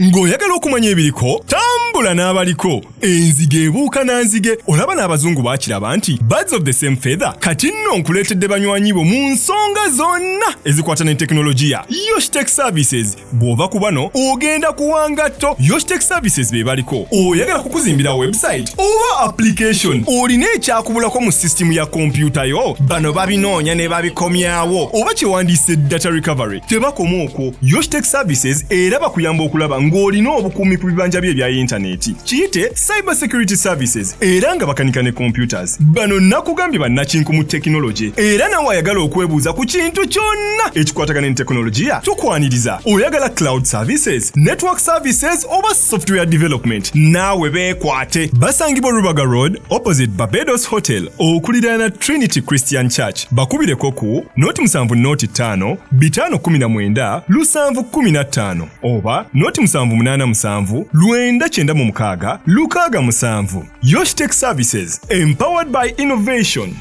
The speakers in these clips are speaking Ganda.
Ng'oyagala okumanya ebiriko, tambula n'abaliko. Enzige ebuuka na nzige. Olaba n'abazungu baakiraba nti birds of the same feather. Kati nno nkuleetedde banywanyi bo mu nsonga zonna ezikwata ne tekinologiya. Yoshtech Services. Bw'ova ku bano ogenda kuwa ngatto. Yoshtech Services be baliko. Oyagala kukuzimbira website oba application? Olina ekyakubulako mu sisitimu ya kompyuta yo? Bano babinoonya ne babikomyawo, oba kyewandiise data recovery. Tebakoma okwo, Yoshtech Services era bakuyamba okulaba ng'olina obukuumi ku bibanja bye ebya yintaneti, kiyite cyber security services, era nga bakanika ne computers. Bano nakugambye bannakinku mu tekinologi, era nawe ayagala okwebuuza ku kintu kyonna ekikwatagana ne tekinologiya tukwaniriza. Oyagala cloud services, network services oba software development, naawe beekwate. Basangibwa Rubaga Road, opposite Barbados Hotel, okuliraana Trinity Christian Church. Bakubireko ku 0 7 0 5 519 715 oba 0 7 8 7 996 67. Yoshtech Services, empowered by innovation.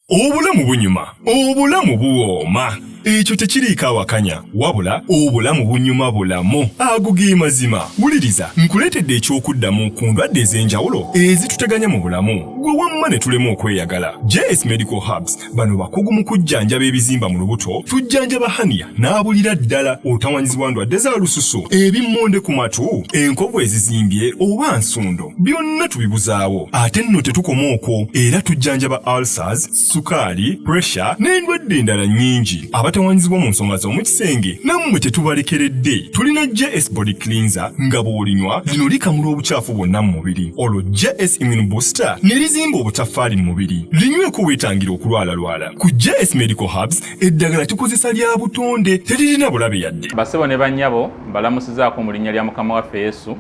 Obulamu bunyuma, obulamu buwooma, ekyo tekiriiko awakanya, wabula obulamu bunyuma bulamu. Ago ge mazima. Wuliriza, nkuleetedde eky'okuddamu ku ndwadde ez'enjawulo ezituteganya mu bulamu, gwe wamma ne tulema okweyagala. JS Medical Hubs, bano bakugu mu kujjanjaba ebizimba mu lubuto. Tujjanjaba hania n'abulira ddala, otawanyizibwa ndwadde za lususu, ebimmonde ku matu, enkovu ezizimbye oba nsundo, byonna tubibuzaawo. Ate nno tetukoma okwo, era tujjanjaba ulcers, sukaali, pressure n'endwadde endala nnyingi. Abatawanyizibwa mu nsonga z'omu kisenge nammwe tetubalekeredde. Tulina JS Body Cleanser, nga bw'olinywa lino likamula obukyafu bwonna mu mubiri, olwo JS Immune Booster ne lizimba obutaffaali mu mubiri. Linyweko weetangira okulwalalwala. Ku JS Medical Hubs eddagala tukozesa lya butonde, teririna bulabe yadde. Basebo ne bannyabo, mbalamusizaako mu linnya lya Mukama waffe Yesu.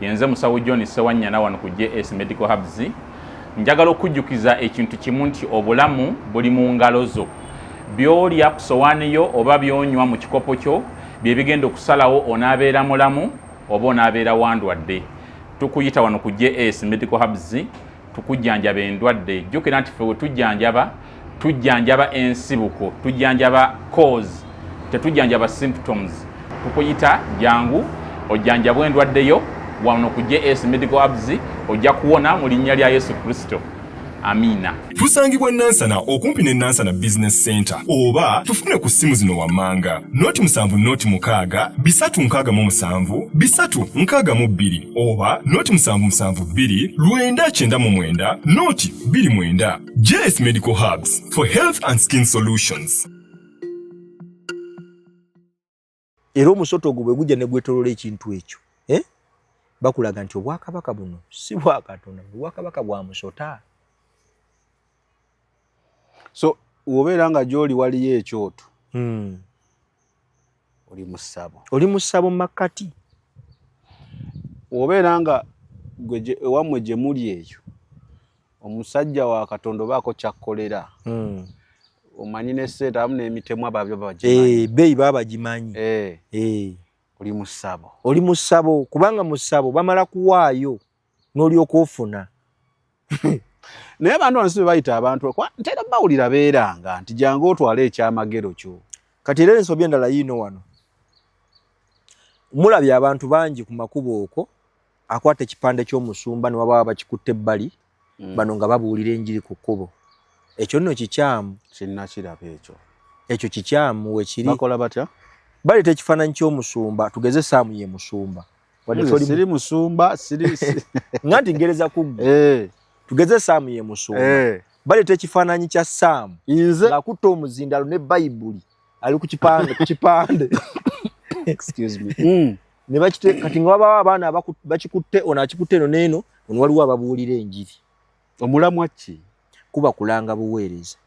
Yenze musawo John Sewanyana wano ku JS Medical Hubs. Njagala okujjukiza ekintu kimu nti obulamu buli mu ngalo zo. By'olya ku sowaani yo oba by'onywa mu kikopo kyo bye bigenda okusalawo onaabeera mulamu oba onaabeera wandwadde. Tukuyita wano ku JS Medical Hubs tukujjanjaba endwadde. Jjukira nti ffe we tujjanjaba, tujjanjaba ensibuko, tujjanjaba cause, tetujjanjaba symptoms. Tukuyita jangu ojjanjabwe endwadde yo wano ku JS Medical Hubs, ojja kuwona mu linnya lya Yesu Kristo. Amiina. Tusangibwa Nansana, okumpi ne Nansana Business Center, oba tufune ku ssimu zino wammanga: 0 7 0 6 367 362 oba 0 7 7 2 999 0 29. JS Medical Hubs, for health and skin solutions. Era omusota ogwo bwe gujja ne gwetolola ekintu ekyo, eh? Bakulaga nti obwakabaka buno si bwa Katonda, obwakabaka bwa musota. So wobeera nga gy'oli waliyo ekyoto, oli mu ssabo. Oli mu ssabo mu makkati. Wobeera nga gwe ewammwe gye muli eyo omusajja wa Katonda obaako kyakkolera, omanyi ne ssente abamu n'emitemwa babyo bagimanyi. Ebbeeyi baba bagimanyi. Oli mu ssabo. Oli mu ssabo, kubanga mu ssabo bamala kuwaayo n'olyoka ofuna. Naye abantu bano si be bayita abantu, kuba ntera bawulira beeranga nti jangu otwale ekyamagero kyo. Kati era ensobi endala yiino wano, mulabye abantu bangi ku makubo okwo akwata ekipande ky'omusumba ne wababa bakikutte ebbali, bano nga babuulira enjiri ku kkubo. Ekyo nno kikyamu. Kinnakiraba ekyo. Ekyo kikyamu wekiri. Bakola batya? Baleeta ekifaananyi ky'omusumba, tugeze Saamu ye musumba. Wadde Nze siri musumba, siri nga nti ngereza kuggwe. Tugeze Saamu ye musumba, baleeta ekifaananyi kya Saamu nze ng'akutte omuzindalo ne Bayibuli, ali ku kipande, ku kipande. Excuse me. Ne bakite kati nga wabawo abaana bakikutte, ono akikutte eno n'eno, ono waliwo ababuulira enjiri. Omulamwa ki? Kuba kulanga buweereza.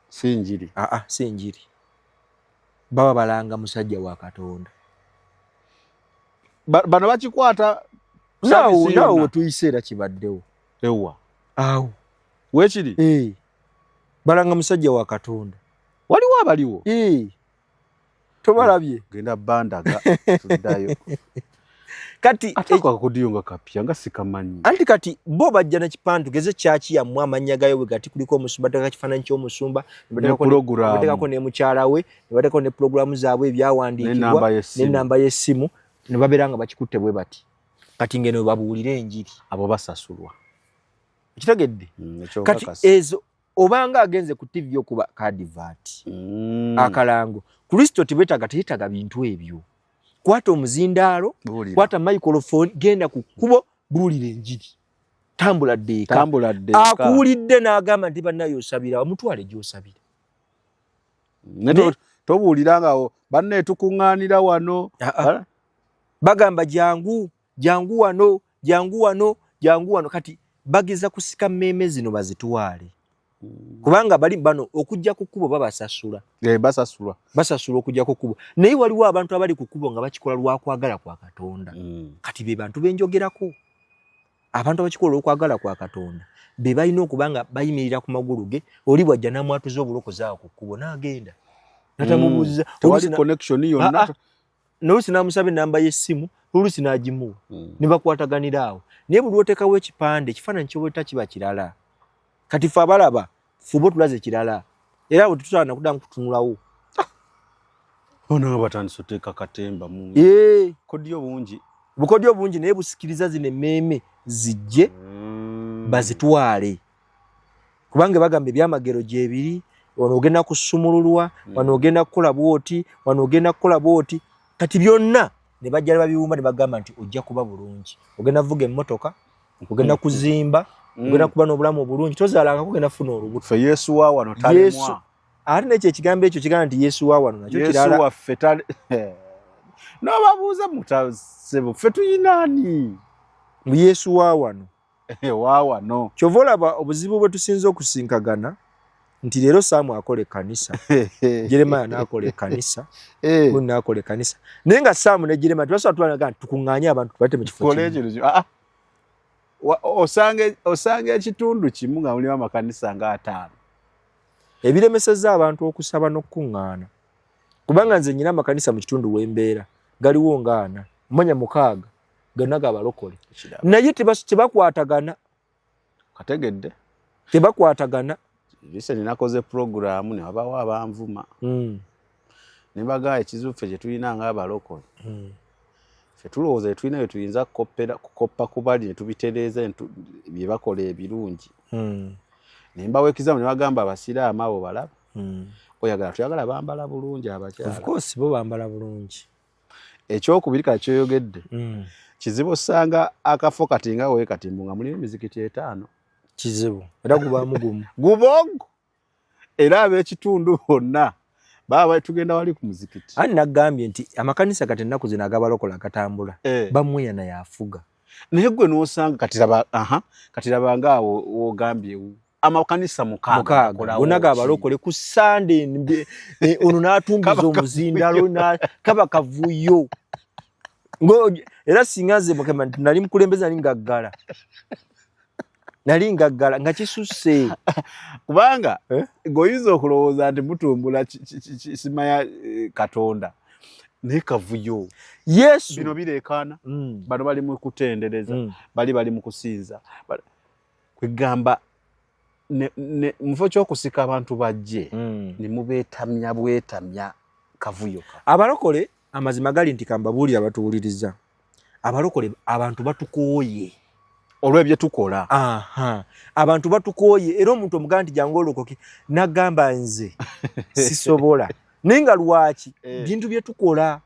Si njiri? Aa, si njiri, baba balanga musajja wa Katonda. Bano bakikwata naawe service naawe yonna. Wetuyise era kibaddewo. Ewa? Awo. Weekiri? Eh. Balanga musajja wa Katonda. Waliwo abaliwo. Eh. Tobalabye? Genda bandaga tuddayo. Kati ate ako akakodiyo nga kapya nga sikamanyi. Anti kati bo bajja na kipande, tugeze kyaki yammwe amannya gayo bwe gati, kuliko omusumba, bateekako ekifaananyi ky'omusumba, ne bateekako ne mukyala we, ne bateekako ne pulogulaamu zaabwe, ebyawandiikibwa n'ennamba y'essimu, ne babeera nga bakikutte bwe bati. Kati ngeno babuulire enjiri. Abo basasulwa. Okitegedde? Kati ezo obanga agenze ku TV okuba advert. Akalango. Kristo tibetaga teyetaga bintu ebyo. Kwata omuzindaalo, kwata microphone, genda ku kkubo, buulira enjiri. Tambula ddeeka. Tambula ddeeka. Akuwulidde n'agamba nti bannaye osabira, omutwale gy'osabira. Tobuulira nga banne tukuŋŋaanira wano. Bagamba jangu, jangu wano, jangu wano, jangu wano. Kati bageza kusika mmeeme zino bazitwale. Kubanga bali bano okujja ku kkubo babasasula. Basasulwa. Basasulwa okujja ku kkubo. Naye waliwo abantu abali ku kkubo nga bakikola lwa kwagala kwa Katonda. Kati be bantu benjogerako. Abantu abakikola olw'okwagala kwa Katonda be balina okuba nga bayimirira ku magulu ge, oli bw'ajja n'amwatuza obulokozi awo ku kkubo n'agenda. Natamubuuziza. Tewali connection yonna. N'oluusi n'amusaba ennamba y'essimu, oluusi n'agimuwa. Ne bakwataganira awo. Naye buli lw'oteekawo ekipande, ekifaananyi ky'oleeta kiba kirala. Kati ffe abalaba, ffe oba otulaze kirala. Era awo tetusobola na kuddamu kutunulawo. Ono batandise oteeka katemba mu bukodyo bungi. Bukodyo bungi naye busikiriza zino emmeeme zijje bazitwale. Kubanga bagamba ebyamagero gyebiri, wano ogenda kusumululwa, wano ogenda kukola bw'oti, wano ogenda kukola bw'oti. Kati byonna ne bajja ne babiwumba ne bagamba nti ojja kuba bulungi. Ogenda kuvuga emmotoka, ogenda kuzimba, ogenda kuba n'obulamu obulungi, tozaalangako ogenda kufuna olubuto. Ffe Yesu wa wano talemwa. Ate n'ekyo ekigambo ekyo kigamba nti Yesu wa wano nakyo kirala. Yesu waffe tale n'obabuuza mutasebo ffe tuyina ani? Mu Yesu wa wano. Wa wano. Kyova olaba obuzibu bwe tusinze okusinkagana nti leero Saamu akola ekkanisa, Jeremiah n'akola ekkanisa, gundi n'akola ekkanisa. Naye nga Saamu ne Jeremiah tebasobola tuwalaga nti tukuŋŋaanye abantu tubaleete mu kifo kimu. Osanga ekitundu kimu nga mulimu amakanisa nga 5. Ebiremesezza abantu okusaba n'okukuŋŋaana. Kubanga nze nnyina amakanisa mu kitundu w'embeera galiwo nga 4, manya 6 gonna g'abalokole. Naye tebakwatagana. Kategedde. Tebakwatagana. Recently nakoze programu ne wabawo abanvuma. Ne bagamba ekizibu ffe kye tulina ng'abalokole. Ffe tulowooza tulina bye tuyinza kukoppa ku bali ne tubitereeza bye bakola ebirungi. Ne mbawa ekizamu ne bagamba abasiraamu abo balaba. Oyagala tuyagala bambala bulungi abakyala. Of course bo bambala bulungi. Ekyokubiri kati kyoyogedde. Kizibu osanga akafo kati nga we kati mbu nga mulimu emizikiti 5. Kizibu. Era gubaamu gumu. Gubongo. Era ab'ekitundu bonna baba tugenda wali ku muzikiti. Ani nagambye nti amakanisa kati ennaku zino ag'abalokola agatambula bamweya naye afuga. Naye gwe n'osanga kati laba, kati laba nga awo w'ogambye amakanisa mukaaga gonna g'abalokole ku Sunday ono n'atumbiza omuzindalo kaba kavuyo. Era singa nze mukama nti nali mukulembeze nali ngaggala. Nali ngaggala nga kisusse. Kubanga ng'oyinza okulowooza nti mutumbula simaya Katonda. Naye kavuyo. Yesu. Bino bireekaana. Bano bali mu kutendereza. Bali bali mu kusinza. Kwegamba mu kifo ky'okusika abantu bajje ne mubeetamya bwetamya kavuyo ka. Abalokole amazima gali nti kambabuulire abatuwuliriza. Abalokole abantu batukooye. Olw'ebyo tukola. Abantu batukooye era omuntu omugamba nti jangu olokoke n'agamba nze sisobola. Naye nga lwaki? Bintu bye tukola.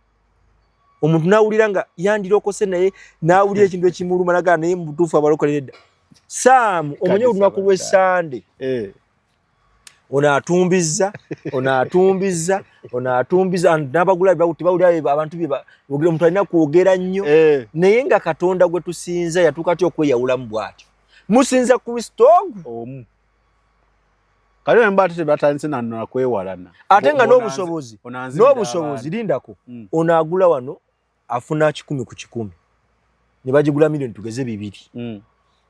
Omuntu n'awulira nga yandirokose naye n'awulira ekintu ekimuluma n'agamba naye mu butuufu abalokole nedda. Saamu omanyi olunaku lw'Essande. Ono atumbizza, ono atumbizza, ono atumbiza, n'abagula tebawulira abantu bye boogera, omuntu alina kwogera nnyo. Naye nga Katonda gwe tusinza yatuuka atya okweyawulamu bw'atyo? Musinza Kristo ogu? Omu. Kale ne mba ate tebatandise na kwewalana. Ate nga n'obusobozi, n'obusobozi lindako. Ono agula wano afuna 100 ku 100. Ne bagigula milioni tugeze 2.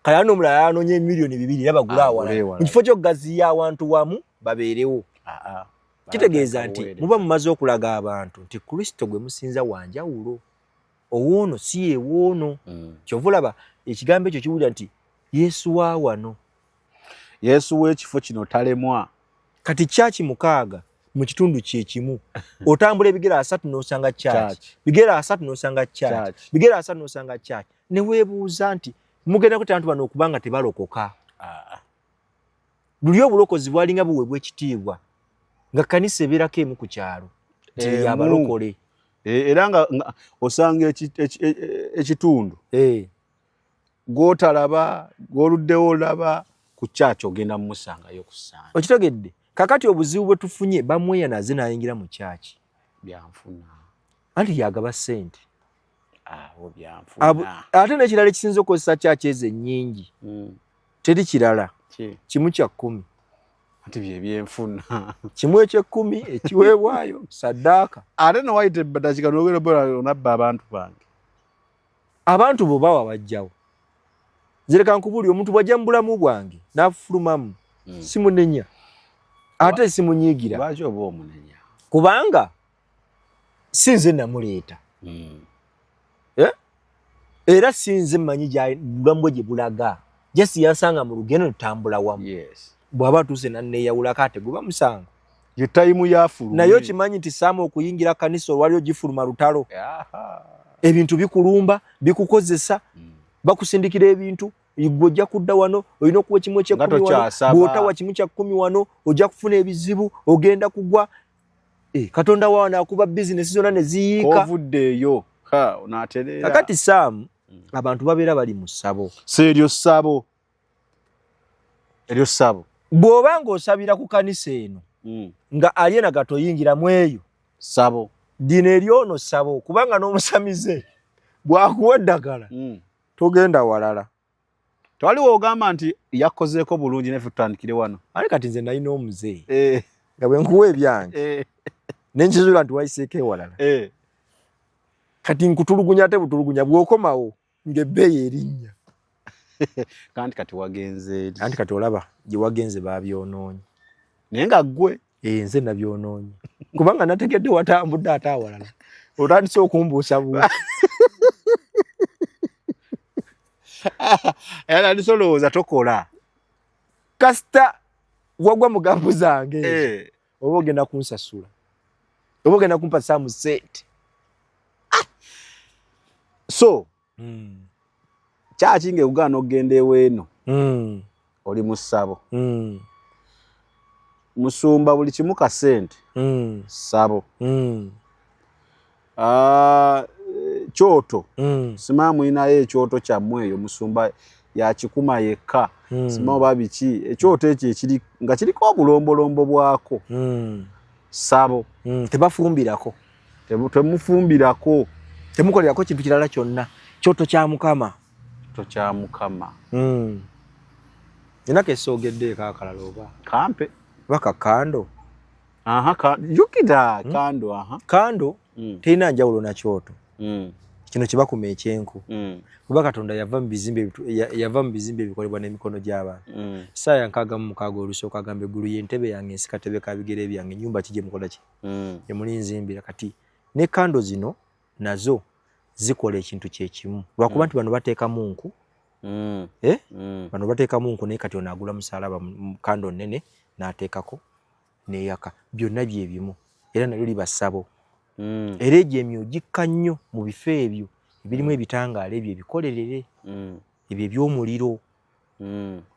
Kale ano omulala anoonya emiliyoni 2 era bagula awalala. Mu kifo ky'okugaziya awantu wamu babeerewo. Kitegeeza nti muba mumaze okulaga abantu nti Kristo gwe musinza wa njawulo. Owoono si yewoono. Kyova olaba ekigambo ekyo kiwulira nti Yesu wa wano. Yesu w'ekifo kino talemwa. Kati kyaki 6 mu kitundu kye kimu otambula ebigere 3 n'osanga church, bigere 3 n'osanga church, bigere 3 n'osanga church, ne weebuuza nti mugenda kutya abantu bano okubanga tebalokoka. Luli obulokozi bwalinga buweebwa ekitiibwa nga kkanisa ebeerako emu ku kyalo nti yabalokole. Era nga osanga ekitundu gw'otalaba gw'oluddewo olaba ku church ogenda mumusangayo ku Ssande. Okitegedde? Kakati obuzibu bwe tufunye bamweyanaze n'ayingira mu church. Byanfuna. Anti yagaba ssente. Abo byanfuna. Ate n'ekirala ekisinza okukozesa church ezo ennyingi. Teri kirala. 1/10. Anti bye byenfuna. 1/10 ekiweebwayo saddaaka. Ate no wayita eddakiika n'ogenda obola onabba abantu bange. Abantu bo bawa bajjawo. Nzireka nkubuulire, omuntu bw'ajja mu bulamu bwange n'afulumamu, simunenya ate simunyiigira. Lwaki oba omunenya? Kubanga si nze namuleeta. Era si nze mmanyi bulamu bwe gye bulaga. Jesi yansanga mu lugendo tutambula wamu. Bw'aba atuuse n'anneeyawulako ate guba musango. Ye tayimu yafulumye. Naye okimanyi nti Saamu okuyingira kanisa olwali ogifuluma lutalo. Ebintu bikulumba, bikukozesa, bakusindikira ebintu, gwe ojja kudda wano, olina okuwa 1/10 wano, bw'otawa 1/10 wano, ojja kufuna ebizibu, ogenda kugwa. Katonda waano akuba bizinesi zonna ne ziyiika. Ovuddeeyo, onaatereera. Kakati Saamu, abantu babeera bali mu ssabo. Si eryo ssabo. Eryo ssabo. Bw'oba ng'osabira ku kanisa eno, nga aliena gatoyingiramu eyo. Ssabo. Dino eryono ssabo, kubanga n'omusamize bw'akuwa eddagala, togenda walala. Twaliwo ogamba nti yakozeeko bulungi naffe tutandikire wano. Ate kati nze nalina omuze. Nga bwe nkuwa ebyange. Ne nkizuula nti wayiseeko ewalala. Kati nkutulugunya ate butulugunya bw'okomawo ng'ebbeeyi erinnya. Kanti kati wagenze eri. Anti kati olaba gye wagenze baabyonoonye. Naye nga ggwe. Nze nabyonoonye. Kubanga nategedde watambudde ate awalala. Otandise okumbuusabuusa. Era nandise olowooza tokola. Kasita wagwa mu gambu zange ezo. Oba ogenda kunsasula. Oba ogenda kumpa Saamu ssente. So, kyaki ng'ekugaana okugenda eweeno. Oli mu ssabo. Musumba buli kimu kasente. Ssabo. Kyoto. Simanyi mulinayo ekyoto kyammwe eyo musumba yakikuma yekka. Simanyi oba biki. Ekyoto ekyo ekiri nga kiriko obulombolombo bwako. Ssabo. Tebafumbirako. Temufumbirako. Temukolerako kintu kirala kyonna. Kyoto kya Mukama. Kyoto kya Mukama. Nina kesoogeddeeko akalala oba? Kampe. Oba kakando? Aha, jjukira kando, aha. Kando terina njawulo na kyoto. Kino kye bakuma ekyenku. Kuba Katonda yava mu bizimbe yava mu bizimbe ebikolebwa n'emikono gy'abantu. Isaaya 66 olusooka agamba eggulu ye ntebe yange, ensi katebe ka bigere byange, ennyumba ki gye mukola ki? Gye mulinzimbira. Kati ne kando zino nazo zikola ekintu kye kimu. Lwakuba nti bano bateekamu nku. Bano bateekamu nku naye kati ono agula musaalaba mu kando nnene n'ateekako n'eyaka. Byonna bye bimu. Era nalyo liba ssabo. Era egyo emyoyo gikka nnyo mu bifo ebyo ebirimu ebitangaala ebyo ebikolerere. Ebyo eby'omuliro.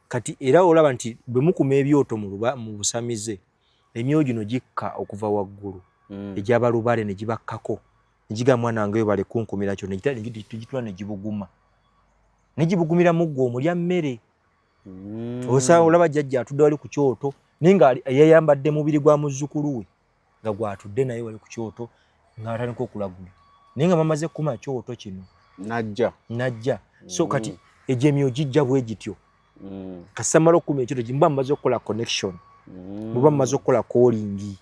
Kati era olaba nti bwe mukuma ebyoto mu busamize, emyoyo gino gikka okuva waggulu. Egy'abalubaale ne gibakkako. Ne gigamba mwana wange webale kunkumira kyo, ne gitula ne gibuguma. Ne gibugumira mu ggwe omulya mmere. Osanga olaba jjajja atudde wali ku kyoto, naye nga yayambadde mubiri gwa muzzukulu we, nga gw'atudde naye wali ku kyoto, ng'atandika okulagula. Naye nga bamaze kukuma kyoto kino. Najja. Najja. So kati egyo emyoyo gijja bwe gityo. Kasita mmala okukuma ekyoto, muba mumaze okukola connection. Muba mumaze okukola calling.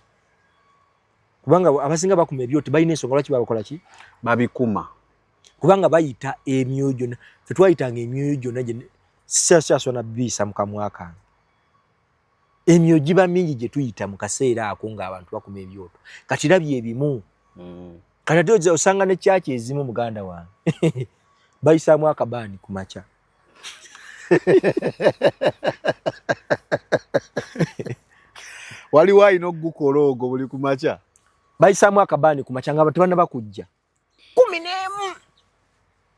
Kubanga abasinga bakuma ebyoto balina ensonga lwaki babakola ki? Babikuma. Kubanga bayita emyoyo gyonna. Ffe twayitanga emyoyo gyonna gye sikyaswa na biyisa mu kamwa kange. Emyoyo giba mingi gye tuyita mu kaseera ako ng'abantu bakuma ebyoto. Kati era bye bimu. Kati ate osanga ne kyaki ezimu, muganda wange, bayisaamu akabaani ku makya. Waliwo alina okugukola ogwo buli ku makya. Bayisaamu akabaani ku makya nga abantu banaba kujja 11,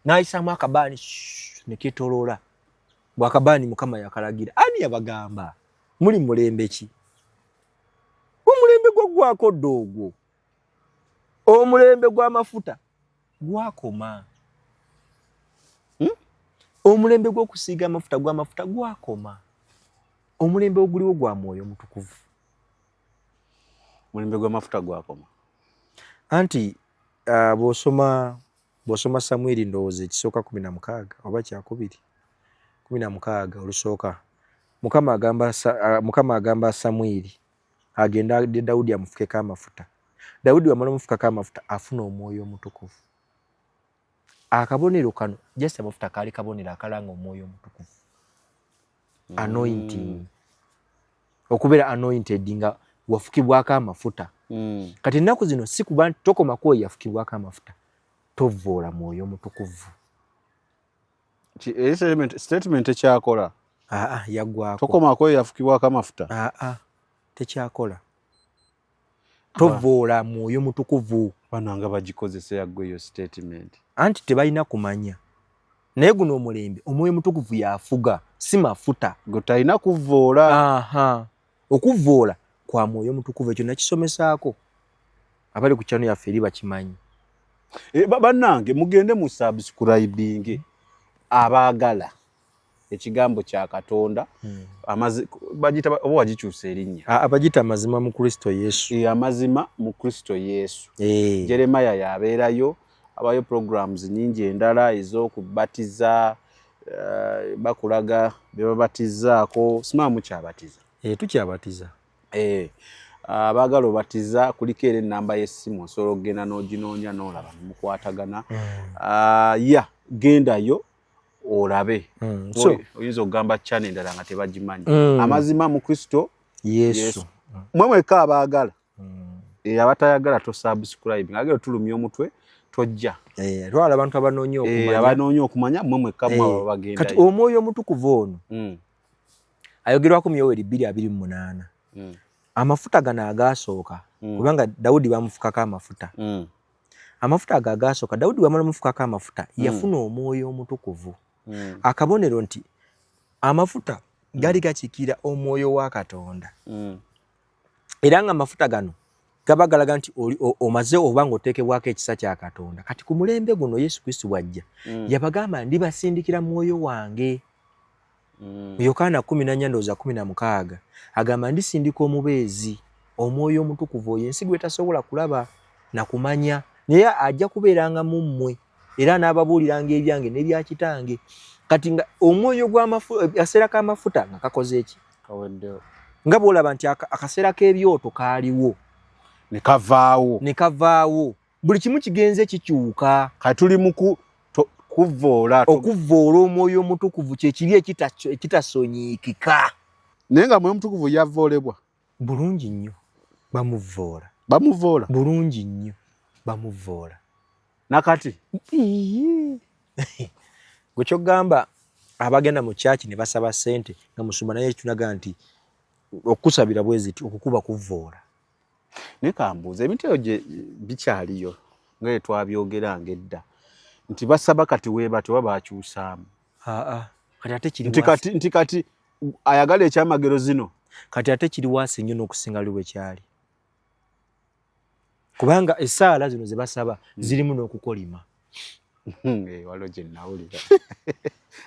n'ayisaamu akabaani neketoloola bwakabaani. Mukama yakalagira. Ani yabagamba? Muli mulembe ki? Omulembe gwaggwako dda ogwo. Omulembe gw'amafuta gwakoma. Omulembe gw'okusiiga amafuta gw'amafuta gwakoma. Omulembe oguliwo gwa Mwoyo Mutukuvu. Omulembe gw'amafuta gwakoma. Anti bw'osoma Samwiri, ndowooza ekisooka 16 oba kyakubiri 16 olusooka, Mukama agamba Samwiri agenda de Dawudi amufukeko amafuta. Dawudi wamala omufukako amafuta, afuna Omwoyo Omutukuvu. Akabonero kano, just amafuta kaali kabonero akalanga Omwoyo Omutukuvu, anointing, okubeera anointed nga wafukibwako amafuta. Kati ennaku zino si kuba nti tokomako oyo yafukibwako amafuta, tovoola Mwoyo Omutukuvu. Statement ekyakola? Aa, yaggwako. Tokomako oyo yafukibwako amafuta. Aa, tekyakola. Tovoola Mwoyo Mutukuvu. Bano nga bagikozesa yaggwa eyo statement. Anti tebalina kumanya, naye guno omulembe Omwoyo Mutukuvu yafuga, si mafuta. Gwe talina kuvoola. Aha, okuvoola kwa Mwoyo Mutukuvu. Ekyo nakisomesaako, abali ku channel yaffe eri bakimanyi. E, bannange mugende mu subscribing abaagala ekigambo kya Katonda. Bagita oba wagikyusa erinnya? Abagita Amazima mu Kristo Yesu. E, Amazima mu Kristo Yesu. Jeremaya yabeerayo, abayo programs nyingi endala ez'okubatiza, bakulaga bye babatizaako. Simaa mukyabatiza? E, tukyabatiza. Eh, abaagala obatiza kuliko era enamba y'essimu, osobola okugenda n'oginoonya n'olaba nemukwatagana. Ya gendayo olabe. So oyinza okugamba channel endala nga tebagimanyi. Amazima mu Kristo Yesu. Yesu. Mwe mwekka abaagala. Abatayagala to subscribe, agera tulumya omutwe, tojja. Eh, twala abantu abanoonya okumanya. Abanoonya okumanya, mwe mwekka mwe abo bagendayo. Kati Omwoyo Omutukuvu ono ayogerwako mu Yoweri 2:28. Amafuta gano agaasooka, kubanga Dawudi bamufukako amafuta, amafuta ago agaasooka, Dawudi bwamala omufukako amafuta, yafuna Omwoyo Omutukuvu. Akabonero nti amafuta gali gakiikirira Omwoyo wa Katonda, era nga amafuta gano gaba galaga nti omaze oba nga oteekebwako ekisa kya Katonda. Kati ku mulembe guno Yesu Kristo bw'ajja, yabagamba, "Ndibasindikira Mwoyo wange." Mu Yokaana 14, ndowooza 16, agamba, "Ndisindika omubeezi, Omwoyo Omutukuvu, oyo ensi gwe tasobola kulaba na kumanya, naye ajja kubeeranga mu mmwe era anaababuuliranga ebyange n'ebya Kitange." Kati nga omwoyo gw'akaseera k'amafuta nga kakoze eki? Kaweddewo. Nga bw'olaba nti akaseera k'ebyoto kaaliwo. Ne kavaawo. Ne kavaawo. Buli kimu kigenze kikyuka. Kati tuli mu kuvoola. Okuvoola Omwoyo Omutukuvu kyekibi ekitasonyiikika. Naye nga Mwoyo Mutukuvu yavoolebwa? Bulungi nnyo, bamuvoola. Bamuvoola? Bulungi nnyo, bamuvoola. Nakati? Gwe kyogamba abagenda mu kyaki ne basaba ssente nga musumba, naye tunaga nti okusabira bwe ziti, okukuba kuvoola. Naye kambuuza, ebintu ebyo gye bikyaliyo nga bye twabyogeranga edda nti basaba kati weebati, oba bakyusaamu? Aa, kati ate kiri nti waasi. Kati nti kati ayagala ekyamagero zino. Kati ate kiri waasi nnyo n'okusinga luli bwe kyali, kubanga essaala zino ze basaba zirimu n'okukolima. Waliwo gye nawulira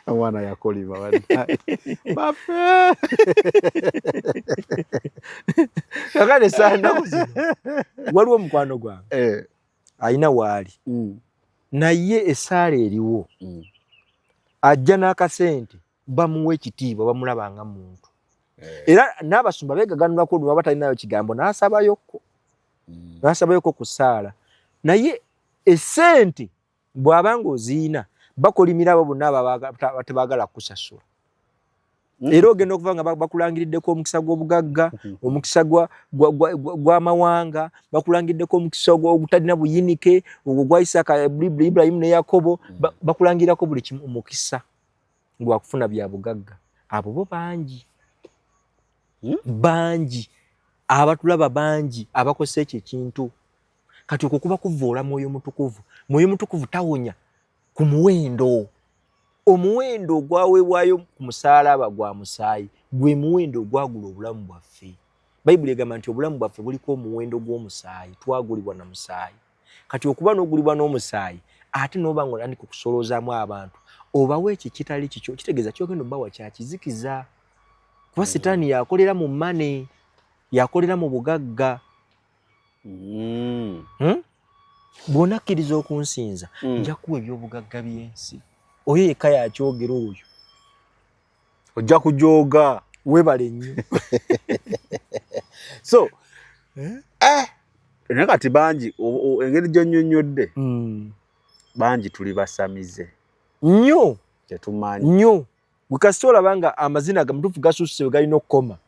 omwana yakolima, bannaye bafe. Kakati essaala nnaku zino, waliwo omukwano gwange alina waali, naye essaala eriwo, ajja n'akasente, bamuwa ekitiibwa, bamulaba nga muntu. Era n'abasumba beegaganulako, lwaba talinayo kigambo n'asabayokko, n'asabayokko ku ssaala. Naye esente bw'aba ng'oziina, bakolimira abo bonna abatebaagala kukusasula. Era ogenda okuva nga bakulangiriddeko omukisa gw'obugagga, omukisa gw'amawanga, bakulangiriddeko omukisa ogutalina buyinike, ogwo gwa Isaaka, Ibulayimu ne Yakobo, bakulangirako buli kimu omukisa gwa kufuna bya bugagga. Abo bo bangi. Bangi abatulaba, bangi abakozesa ekyo ekintu. Kati okwo kuba kuvvoola Mwoyo Mutukuvu. Mwoyo Mutukuvu tawonya ku muwendo. Omuwendo ogwaweebwayo ku musaalaba gwa musaayi gwe muwendo ogwagula obulamu bwaffe. Bayibuli egamba nti obulamu bwaffe buliko omuwendo gw'omusaayi, twagulibwa na musaayi. Kati okuba n'ogulibwa n'omusaayi ate n'oba nga otandika okusoloozaamu abantu obawa ekyo ekitali kikyo, kitegeeza ky'ogenda obawa kya kizikiza. Kuba sitaani yakolera mu mane, yakolera mu bugagga. Bw'onakkiriza okunsinza, nja kuwa eby'obugagga by'ensi. Oyo yekka yakyogera oyo. Ojja kujooga. Weebale nnyo. So, naye kati bangi engeri gy'onnyonnyodde, bangi tuli basamize. Nnyo. Tetumanyi. Nnyo. Gwe kasita olaba nga amazina agamutuufu gasusse we galina okukoma.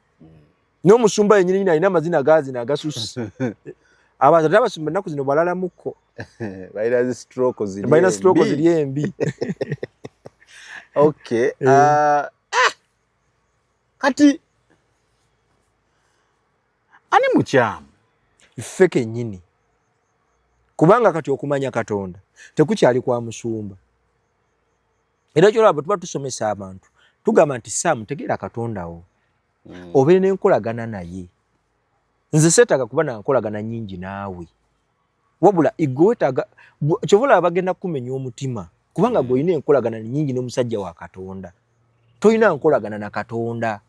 N'omusumba yennyini nyini alina amazina gaazina agasusse. Abantu ate abasumba ennaku zino balalamukko. Balina zi stroke ziri Balina stroke ziri embi. Okay. Kati ani mukyamu? Ffe kennyini. Kubanga kati okumanya Katonda tekukyali kwa musumba. Era kyolaba bwe tuba tusomesa abantu tugamba nti Sam tegeera Katonda wo. Obeere n'enkolagana naye. Nze seetaaga kuba na nkolagana nnyingi naawe. Wabula igwe weetaaga, ky'ova olaba bagenda kukumenya omutima kubanga gwe olina enkolagana nnyingi n'omusajja wa Katonda. Tolina nkolagana na Katonda.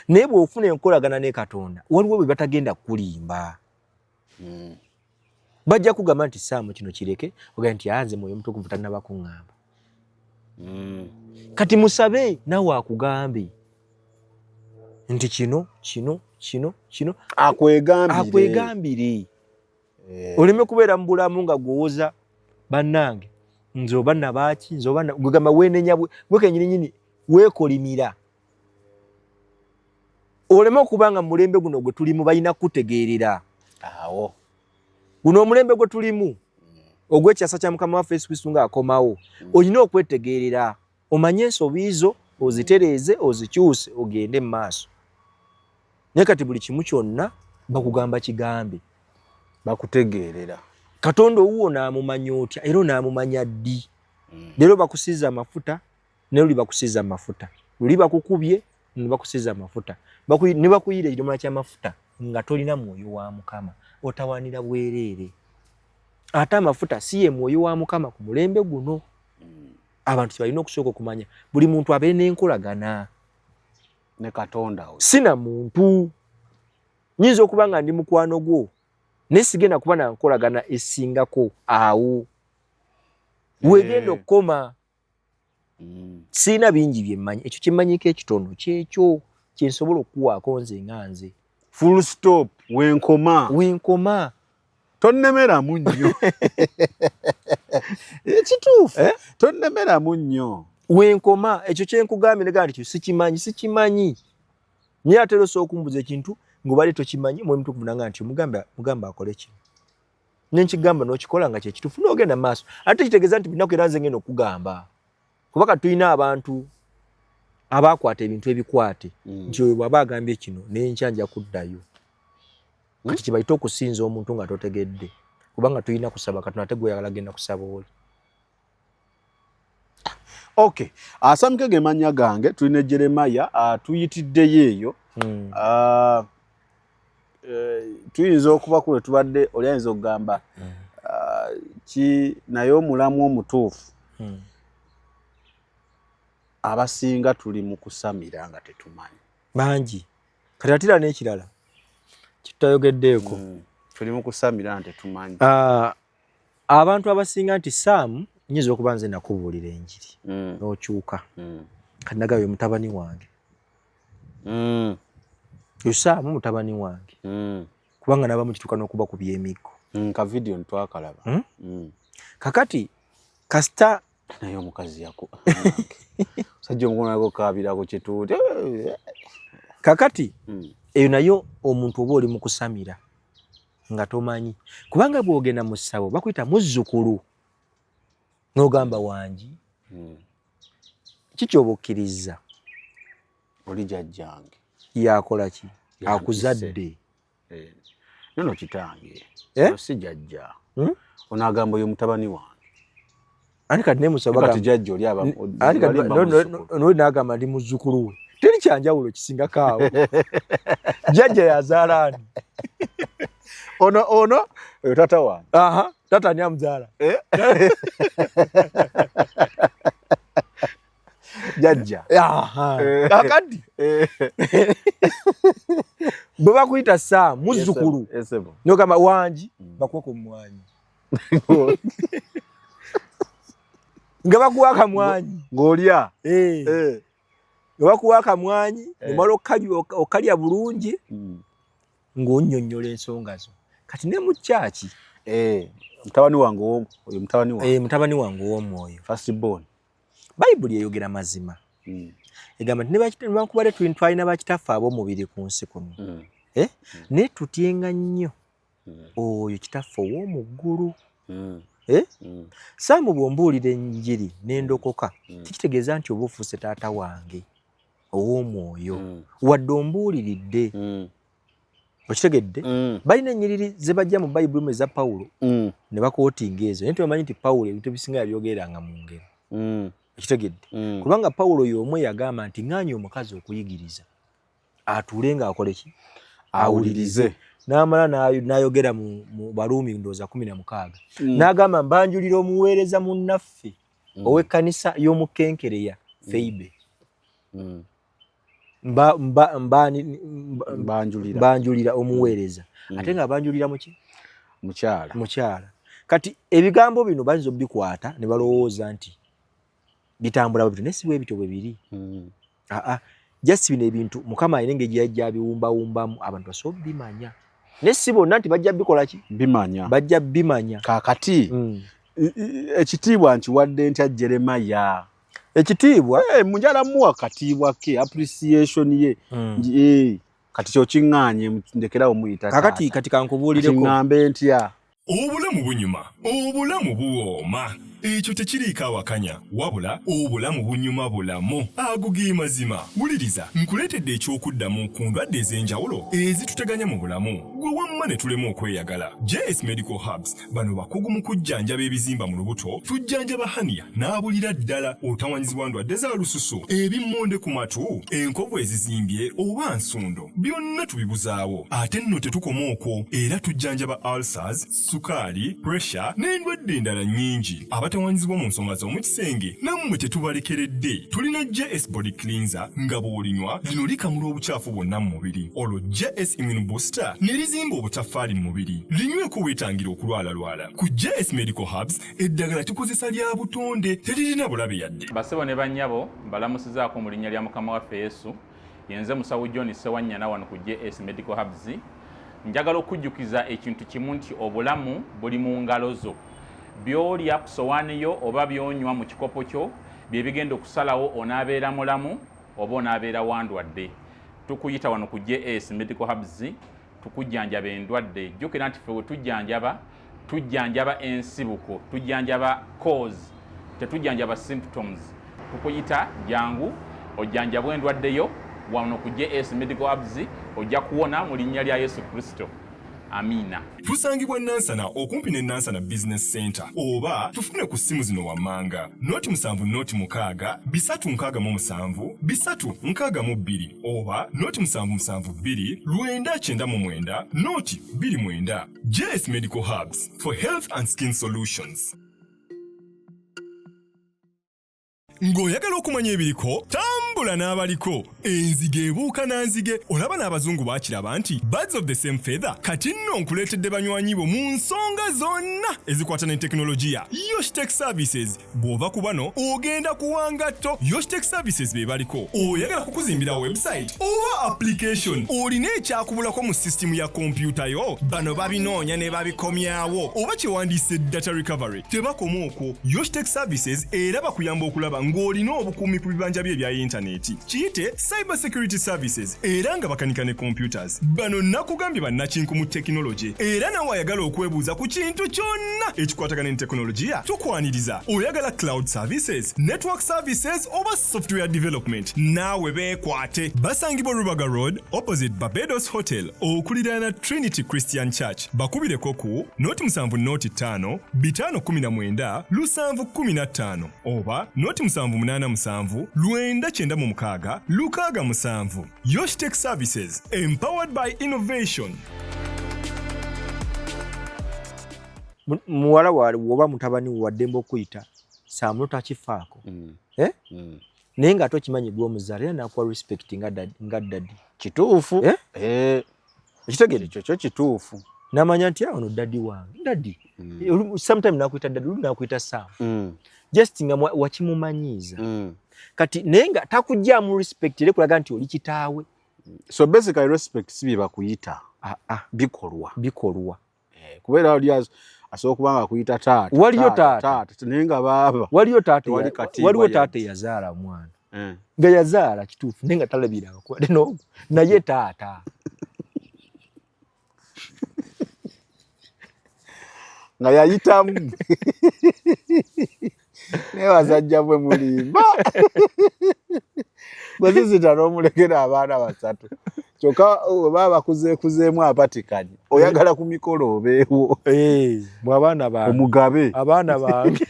Naye bw'ofuna enkolagana ne Katonda waliwo bwe batagenda kukulimba. Bajja kugamba nti Sam kino kireke, ogambe nti nze Mwoyo Mutukuvu tannaba kuŋŋamba. Kati musabe naawe akugambe nti kino kino kino kino akwegambire, akwegambire. Oleme kubeera mu bulamu nga gwowoza bannange nze oba nabaaki, nze oba gwegamba weenenya gwe kennyini nyini weekolimira. Oleme okuba nga mu mulembe guno gwe tulimu balina kukutegeerera. Awo. Guno omulembe gwe tulimu ogw'ekyasa kya Mukama waffe Yesu Kristo ng'akomawo, olina okwetegeerera, omanye ensobi zo, ozitereeze, ozikyuse, ogende mu maaso. Naye kati buli kimu kyonna bakugamba kigambe. Bakutegeerera. Katonda owuwo onaamumanya otya era onaamumanya ddi? Leero bakusiize amafuta, ne luli bakusiize amafuta. Luli bakukubye, ne bakusiize amafuta. Ne bakuyiira ekidomola ky'amafuta nga tolina mwoyo wa Mukama, otawaanira bwereere. Ate amafuta si ye mwoyo wa Mukama ku mulembe guno. Abantu kye balina okusooka okumanya, buli muntu abeere n'enkolagana ne Katonda we. Si na muntu. Nnyinza okuba nga ndi mukwano gwo, naye sigenda kuba na nkolagana esingako awo. Weegenda okukoma. Sirina bingi bye mmanyi, ekyo kye mmanyiiko ekitono kyekyo kye nsobola okukuwaako nze nga nze. Full stop, wenkoma. Wenkoma. Tonnemeramu nnyo. Ekituufu. Tonnemeramu nnyo. Wenkoma, ekyo kye nkugambye negamba nti sikimanyi, sikimanyi. Naye ate era osobola okumbuuza ekintu ng'obadde tokimanyi, Omwoyo Omutukuvu n'angamba nti mugambe akole kino. Ne nkigamba n'okikola nga kye kituufu n'ogenda mu maaso. Ate kitegeeza nti buli lunaku era nze ngenda okukugamba. Kuba kati tulina abantu abaakwata ebintu ebikwate nti oyo bw'aba agambye kino n'enkya nja kuddayo. Kati kye bayita okusinza omuntu nga totegedde. Kubanga tulina kusaba Katonda ate gw'oyagala genda kusaba oli. Okay. Asamike ge mannya gange, tulina Jeremiah, tuyitiddeyo eyo. Tuyinza okuba kule tubadde oli ayinza okugamba ki naye omulamu omutuufu. Abasinga tuli mu kusamira nga tetumanyi. Bangi. Kati ate era n'ekirala kitayogeddeeko. Tuli mu kusamira nga tetumanyi. Abantu abasinga nti Sam nnyinza okuba nze nakubuulira enjiri n'okyuka. Kati nagamba ye mutabani wange. Oyo Sam mutabani wange. Kubanga n'abamu kituuka n'okuba ku by'emiggo. Ka video ntwakalaba. Kakati kasita naye omukazi yaku. Sajja omukono nako kaabira ku kituuti. Kakati eyo nayo omuntu oba oli mu kusamira nga tomanyi, kubanga bw'ogenda mu ssabo bakuyita muzzukulu n'ogamba wangi. Kiki oba okkiriza? Oli jjajjange. Yakola ki? Akuzadde. Eh. Nono kitange. Eh? Si jjajja. Ono agamba oyo mutabani wange. Ani kati nemusaba kati jjajja oli aba ani kati no n'agamba ndi muzzukulu we. Teri kyanjawulo kisingako awo. Jjajja yazaala ani? Ono ono oyo taata wange. Aha, taata ani amuzaala? Eh? Jjajja. Aha. Kakati bwe bakuyita saa muzzukulu n'ogamba wangi, bakuwa ku mmwanyi. Nga bakuwa akamwanyi. Ng'olya. Nga bakuwa akamwanyi, omala okalya bulungi, ng'onnyonnyola ensonga zo. Kati ne mu kyaki. Mutabani wange oyo mutabani wange. Mutabani wange ow'omwoyo. First born. Bayibuli eyogera mazima. Egamba nti newankubadde twalina bakitaffe ab'omubiri ku nsi kuno. Naye tutyenga nnyo oyo kitaffe ow'omu ggulu. Saamu bw'ombuulira enjiri n'endokoka, tikitegeeza nti oba ofuuse taata wange ow'omwoyo. Wadde ombuuliridde. Okitegedde? Balina ennyiriri ze bajja mu Bayibuli mu eza Pawulo ne bakootinga ezo, naye tebamanyi nti Pawulo ebintu ebisinga yabyogereranga mu ngero. Okitegedde? Kubanga Pawulo y'omu yagamba nti ŋŋaanye omukazi okuyigiriza atuule ng'akole ki? Awulirize. N'amala n'ayogera mu Baruumi ndowooza 16. N'agamba mbanjulira omuweereza munnaffe ow'ekkanisa y'omu Kenkereya Feibe. Mbanjulira omuweereza. Ate nga banjulira muki? Mukyala. Mukyala. Kati ebigambo bino bayinza obikwata ne balowooza nti bitambula bwe bityo, naye si bwe bityo bwe biri. Just bino ebintu Mukama alina engeri gy'ajja abiwumbawumbamu abantu basobole bimanya. Naye si bonna nti bajja bikola ki? Bimanya. Bajja bimanya. Kaakati ekitiibwa nkiwadde ntya Jeremiah? Ekitiibwa? Munjala muwa katiibwa ke, appreciation ye. Kati kyo kiŋŋaanye ndekerawo muyita taata. Kakati kati kankubuulireko. Kiŋŋambe ntya? Obulamu bunyuma, obulamu buwooma. Ekyo tekiriiko awakanya, wabula obulamu bunyuma bulamu. Ago ge mazima. Wuliriza, nkuleetedde eky'okuddamu ku ndwadde ez'enjawulo ezituteganya mu bulamu. Gwe wamma ne tulema okweyagala. JS Medical Herbs bano bakugu mu kujjanjaba ebizimba mu lubuto, tujjanjaba hernia n'abulira ddala, otawanyizibwa ndwadde za lususu, ebimmonde ku matu, enkovu ezizimbye oba nsundo, byonna tubibuzaawo. Ate nno tetukoma okwo, era tujjanjaba ulcers, sukaali, pressure n'endwadde endala nnyingi. Abatawanyizibwa mu nsonga z'omu kisenge nammwe tetubalekeredde. Tulina JS Body Cleanser nga bw'olinywa lino likamula obukyafu bwonna mu mubiri. Olwo JS Immune Booster ne lizimba obutaffaali mu mubiri. Linyweko weetangira okulwalalwala. Ku JS Medical Herbs eddagala tukozesa lya butonde, teririna bulabe yadde. Basebo ne bannyabo, mbalamusizaako mu linnya lya Mukama waffe Yesu. Yenze Musawo John Ssewanyana wano ku JS Medical Herbs. Njagala okujjukiza ekintu kimu nti obulamu buli mu ngalo zo. By'olya ku sowaani yo oba by'onywa mu kikopo kyo bye bigenda okusalawo onaabeera mulamu oba onaabeera wandwadde. Tukuyita wano ku JS Medical Herbs tukujjanjaba endwadde. Jjukira nti ffe we tujjanjaba, tujjanjaba ensibuko, tujjanjaba cause, tetujjanjaba symptoms. Tukuyita jangu ojjanjabwe endwadde yo wano ku JS Medical Herbs, ojja kuwona mu linnya lya Yesu Kristo. Amiina. Tusangibwa Nansana okumpi ne Nansana Business Center, oba tufune ku ssimu zino wammanga: 0 7 0 6 367 362 oba 0 7 7 2 999 0 29. JS Medical Herbs for health and skin solutions. Ng'oyagala okumanya ebiriko, tambula. Tambula n'abaliko. Enzige ebuuka na nzige. Olaba n'abazungu baakiraba nti birds of the same feather. Kati nno nkuleetedde banywanyi bo mu nsonga zonna ezikwata ne tekinologiya. Yoshtech Services. Bw'ova ku bano ogenda kuwa ngatto. Yoshtech Services be baliko. Oyagala kukuzimbira website oba application? Olina ekyakubulako mu sisitimu ya kompyuta yo? Bano babinoonya ne babikomyawo, oba kyewandiise data recovery. Tebakoma okwo, Yoshtech Services era bakuyamba okulaba ng'olina obukuumi ku bibanja byo ebya yintaneeti, kiyite cyber security services, era nga bakanika ne computers. Bano nakugambye bannakinku mu tekinologi, era nawe ayagala okwebuuza ku kintu kyonna ekikwatagana ne tekinologiya tukwaniriza. Oyagala cloud services, network services oba software development, naawe beekwate. Basangibwa Rubaga Road, opposite Barbados Hotel, okuliraana Trinity Christian Church. Bakubireko ku 0 7 0 5 19 7 15 oba 0 7 87 996 67. Yoshtech Services, empowered by innovation. Muwala woba mutabani wo waddembe okuyita Saamu, takifaako. Eh? Naye ng'ate okimanyi gw'omuzaala, era nakuwa respect nga daddy. Kituufu. Eh? Eh. Okitegedde? Ekyo kyo kituufu. Namanya nti ono daddy wange, daddy. Sometime nakuyita daddy, olumu nakuyita Saamu, just nga wakimumanyiiza. Kati naye nga takugyamu respect, era kulaga nti oli kitaawe. So basically respect si bye bakuyita, Ah, ah, bikolwa. Bikolwa. Eh, kubeera oli asobola okuba nga akuyita taata. Waliyo taata. Taata, naye nga baaba Waliyo taata tewali katiibwa waliwo yadde. Taata eyazaala omwana, nga yazaala kituufu, naye nga talabiranga wadde n'ogu, naye taata. Nga yayitamu, naye basajja bwe mulimba, bwezizita n'omulekera abaana basatu, kyokka bwe baba bakuzeekuzeemu apatikanye, oyagala ku mikolo obeewo. Eh, mwe abaana bange. Omugabe. Abaana bange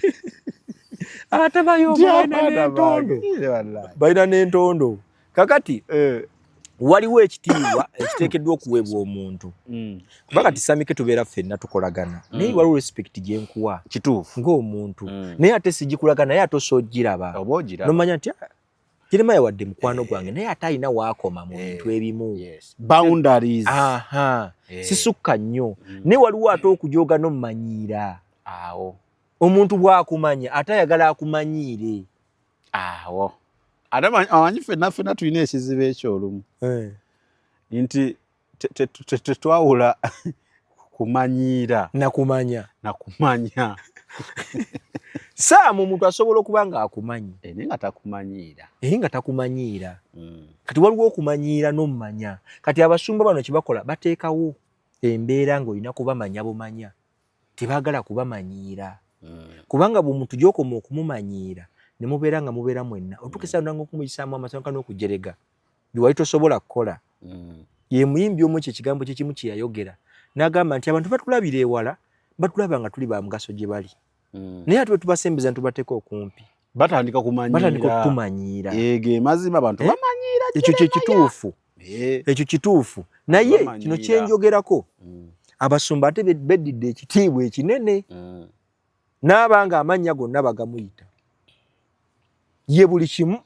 ate bayo Nti balina abaana n'entondo. bange. Wallahi. Balina n'entondo. Kakati waliwo ekitiibwa ekiteekeddwa okuweebwa omuntu, kuba kati Samike tubeera ffenna tukolagana, naye waliwo respect gyenkuwa ng'omuntu, naye ate sigikulaga, naye ate osoogiraba. Oba ogiraba. Nomanya nti ah, Jeremiah wadde mukwano gwange, naye ate alina waakoma mu bintu ebimu. Yes. Boundaries. Aha, sisukka nnyo. Naye waliwo ate okujooga n'omumanyiira. Awo. Omuntu bw'akumanya, ate ayagala akumanyiire. Awo ate amanyi ffenna ffenna tulina ekizibu ekyo olumu, nti tetwawula kumanyiira nakumanya. Nakumanya. Saamu, omuntu asobola okuba nga akumanyi, Eh, naye nga takumanyiira. Naye nga takumanyiira. Kati waliwo okumanyiira n'omumanya. Kati abasumba bano kyebakola, bateekawo embeera ng'olina kubamanya bumanya, tebaagala kubamanyiira, kubanga bw'omuntu gy'okoma okumumanyiira ne mubeera nga mubeera mwenna, otuuka nanga okumuyisaamu amasanka n'okujerega byewali tosobola kukola. Ye muyimbi omu ekyo ekigambo kye kimu kye yayogera, n'agamba nti abantu batulabira ewala, batulaba nga tuli ba mugaso gye bali, naye ate bwe tubasembeza ne tubateeka okumpi, batandika kumanyiira. Batandika okutumanyiira. Ege mazima, abantu Eh? bamanyiira. Ekyo kye kituufu. Ekyo kituufu, naye Bamanyiira. kino kyenjogerako, abasumba ate beddidde ekitiibwa ekinene, n'aba nga amannya gonna bagamuyita, ye buli kimu.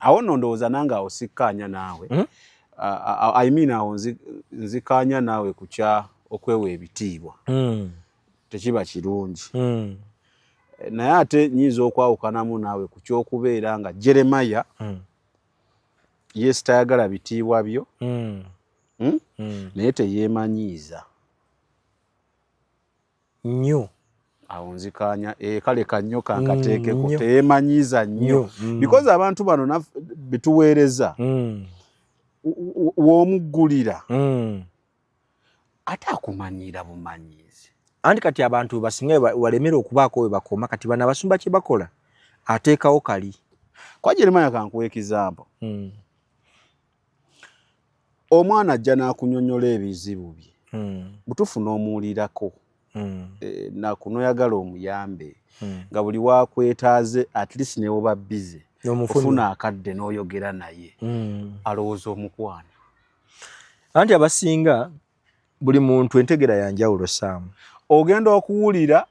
Awo nno ndowooza nange awo sikkaanya naawe. I mean, awo nzikaanya naawe ku kya okwewa ebitiibwa, tekiba kirungi. Naye ate nyinza okwawukanamu naawe ku kyokubeera nga Jeremaya yes, tayagala bitiibwa byo, Naye teyeemanyiiza. Nnyo. Awo nzikaanya, eh, kale kannyo kankateekeko. Nnyo. Teyeemanyiiza nnyo. Nnyo. Because abantu bano betuweereza, w'omuggulira, ate akumanyiira bumanyiizi. Anti kati abantu basinga walemera okubaako we bakoma. Kati bano abasumba kye bakola, ateekawo kali. Kwa Jeremaya, kankuwa example. Omwana ajja n'akunyonyola ebizibu bye, butuufu n'omuwulirako, nakunoyagala omuyambe, nga buli wakwetaaze, at least newoba busy, N'omufuna. ofuna akadde n'oyogera naye, alowooza omukwana. Anti abasinga buli muntu entegera ya njawulo, Saamu. Ogenda okuwulira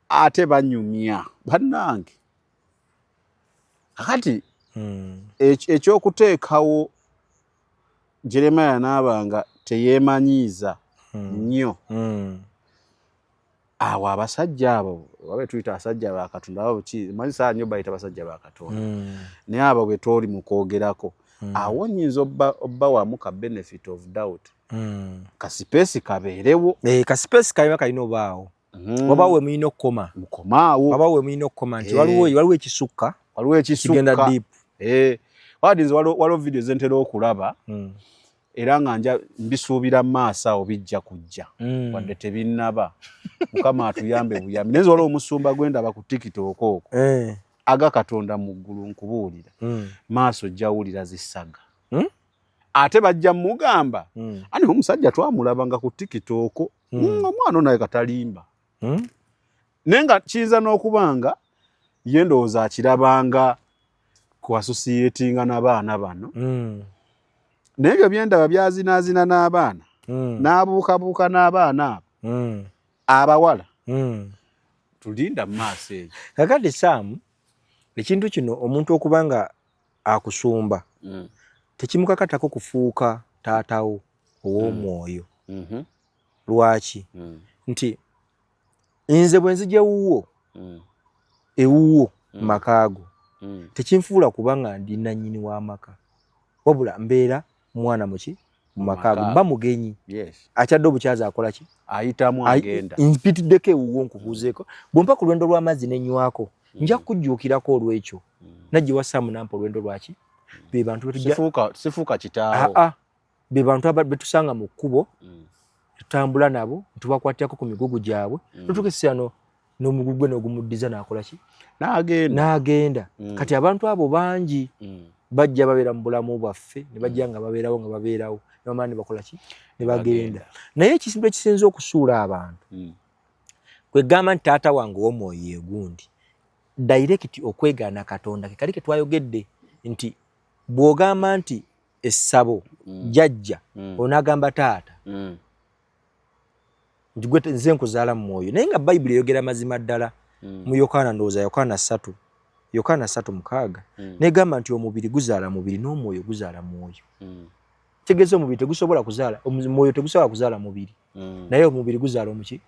ate banyumya, bannange. Kakati ekyokuteekawo Jeremiah n'aba nga teyeemanyiiza nnyo, awo abasajja abo wabe tuyita abasajja ba Katonda, abo ki manyi saa nnyo bayita basajja ba Katonda, naye abo bwe twoli mu kwogerako, awo nnyinza obbawamu ka benefit of doubt, ka space kabeerewo. Eh, ka space kalima kalina obaawo. Wabaawo we mulina okukoma. Mukomaawo. Wabaawo we mulina okukoma nti waliwo ekisukka. Waliwo ekisukka. Kigenda deep. Eh, wadinze waliwo video zentera okulaba, era nga nja mbisuubira mu maaso awo bijja kujja, wadde tebinnaba. Mukama atuyambe buyambi. Naye nze waliwo omusumba gwe ndaba ku TikTok okwo, aga Katonda mu ggulu, nkubuulira, maaso ojja wulira zisaga. Ate bajja mugamba, ani omusajja twamulabanga ku TikTok, omwana ono naye katalimba. Naye nga kiyinza n'okuba nga ye ndowooza akirabanga ku associatinga n'abaana bano, naye ebyo byendaba byazinaazina n'abaana, n'abuukabuuka n'abaana abo abawala. Tulinda mu maaso eyo. Kakati Saamu, ekintu kino, omuntu okuba nga akusumba tekimukakatako kufuuka taatawo ow'omwoyo. Lwaki? Nti nze bwe nzija ewuwo, ewuwo makaago, tekinfuula kuba nga ndi nannyini w'amaka, wabula mbeera mwana muki mu makaago, mba mugenyi. Akyadde obukyazi akola ki? Ayitamu, agenda. Mpitiddeko ewuwo nkubuuzeeko, bwompa ku lwendo lw'amazzi nenywako, nja kujjuukirako olwekyo. Najja wa Saamu nampa olwendo lwaki. Be bantu Sifuuka kitaawo. Aa, be bantu betusanga mu kkubo, tutambula nabo, ntubakwatirako ku migugu gyabwe, tutuuka ekiseera n'omugugu gwe n'ogumuddiza n'akola ki? N'agenda. N'agenda. Kati abantu abo bangi bajja babeera mu bulamu bwaffe, ne bajja nga babeerawo, nga babeerawo, ne bamala ne bakola ki? Ne bagenda. Naye ekisintu ekisinza okusuula abantu, kwegamba nti taata wange ow'omwoyo yegundi, direct okwegaana Katonda, ke kali ke twayogedde nti bw'ogamba nti essabo jjajja, onaagamba taata nti gwe nze nkuzaala mu mwoyo, naye nga Bayibuli eyogera mazima ddala mu Yokaana, ndowooza Yokaana 3, Yokaana 3:6, negamba nti omubiri guzaala mubiri n'omwoyo guzaala mwoyo. Kitegeeza omubiri tegusobola kuzaala omwoyo, tegusobola kuzaala mubiri, naye omubiri guzaala omuki?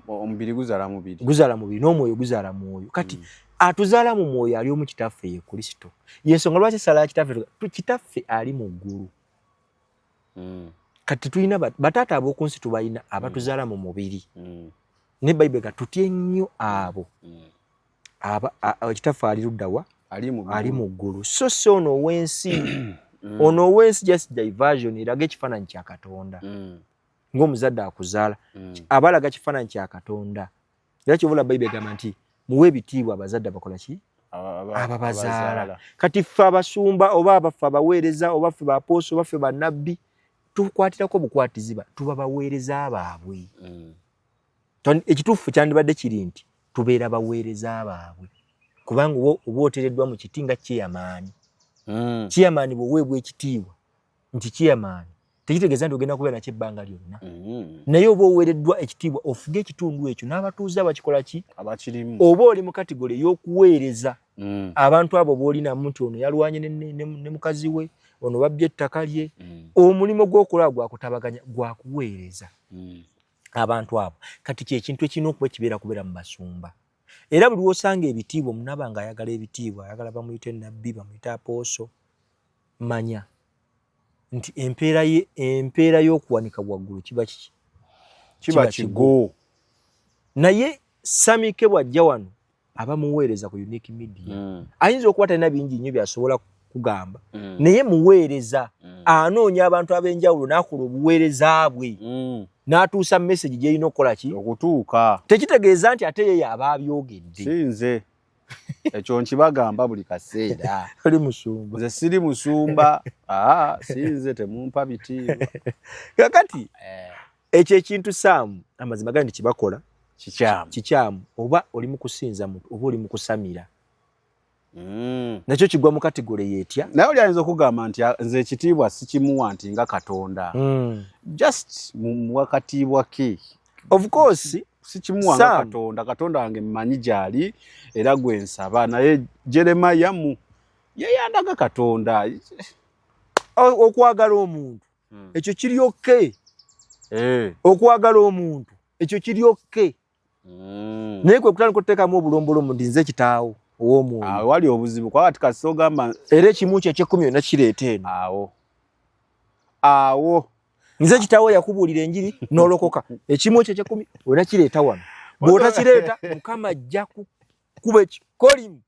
Omubiri guzaala mubiri. Guzaala mubiri, n'omwoyo guzaala mwoyo. Kati atuzaala mu mwoyo ali omu, Kitaffe, ye Kristo. Yensonga lwaki essala ya Kitaffe, Kitaffe ali mu ggulu. Kati tulina bataata ab'oku nsi, tubalina abatuzaala mu mubiri, ne Bayibuli ga tutye nnyo abo. Kitaffe ali luddawa? Ali mu ggulu. So si ono ow'ensi. Ono ow'ensi just diversion eraga ekifaananyi kya Katonda. Ng'omuzadde akuzaala, aba alaga kifaananyi kya Katonda. Era kyobula Bayibuli egamba nti muwe ebitiibwa abazadde abakola ki? Ababazaala. Kati ffe abasumba, oba abaffe abaweereza, oba ffe bapooso, oba ffe bannabbi, tukwatirako bukwatiziba, tuba baweereza baabwe. Ekituufu kyandibadde kiri nti tubeera baweereza baabwe, kubanga oba oteereddwa mu kiti nga chairman. Chairman bw'oweebwa ekitiibwa nti chairman, tekitegeeza nti ogenda kubeera nakyo ebbanga lyonna, naye oba oweereddwa ekitiibwa ofuge ekitundu ekyo n'abatuuze abakikola ki? Abakirimu. Oba oli mu category ey'okuweereza abantu abo boolinamu, nti ono yalwanye ne mukazi we, ono babbye ettaka lye. Omulimu gw'okulaba gwakutabaganya, gwakuweereza abantu abo. Kati kyekintu ekirina okuba ekibeera kubeera mu basumba. Era buli lwosanga ebitiibwa, omunaba nga ayagala ebitiibwa, ayagala bamuyite nabbi, bamuyite apostle, manya nti empeera ye, empeera y'okuwanika waggulu kiba kiki? Kiba kigo. Naye Samike bw'ajja wano, aba muweereza ku Unique Media. Ayinza okuba talina bingi nnyo byasobola kugamba, naye muweereza. Anoonya abantu ab'enjawulo n'akola obuweereza bwe, n'atuusa message gy'erina okukola ki? Okutuuka. Tekitegeeza nti ate ye yaba abyogedde. Si nze, ekyo nkibagamba buli kaseera. Oli musumba. Nze siri musumba. Aa, si nze, temumpa bitiibwa. Kakati ekyo ekintu, Saamu, amazima gali nti kibakola kikyamu. Kikyamu. Oba oli mu kusinza muntu, oba oli mu kusamira, nakyo kigwa mu category yetya. Naye oli ayinza okugamba nti, "Ah, nze ekitiibwa sikimuwa nti nga Katonda, just muwa katiibwa ke." Of course. Sikimuwanga Katonda. Katonda wange mmanyi gyali era gwe nsaba, naye Jeremiah mu yeyandaga Katonda. Okwagala omuntu ekyo kiri okay. Okwagala omuntu ekyo kiri okay. Naye kwe kutandika okuteekamu obulombolomu nti nze kitaawo ow'omwoyo. Wali obuzibu kuba kati kasita ogamba era ekimu kyo eky'ekkumi yonna kireeta eno. Awo. Awo. Nze kitaawo yakubuulira enjiri n'olokoka. Ekimu ekyo eky'ekkumi olina kireeta wano. Bw'otakireeta Mukama ajja kukuba ekikolimu.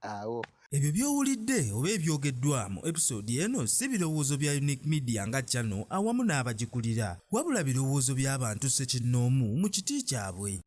Awo. Ebyo by'owulidde oba ebyogeddwa mu episode eno si birowoozo bya Unique Media nga channel awamu n'abagikulira, wabula birowoozo by'abantu ssekinnoomu mu kiti kyabwe.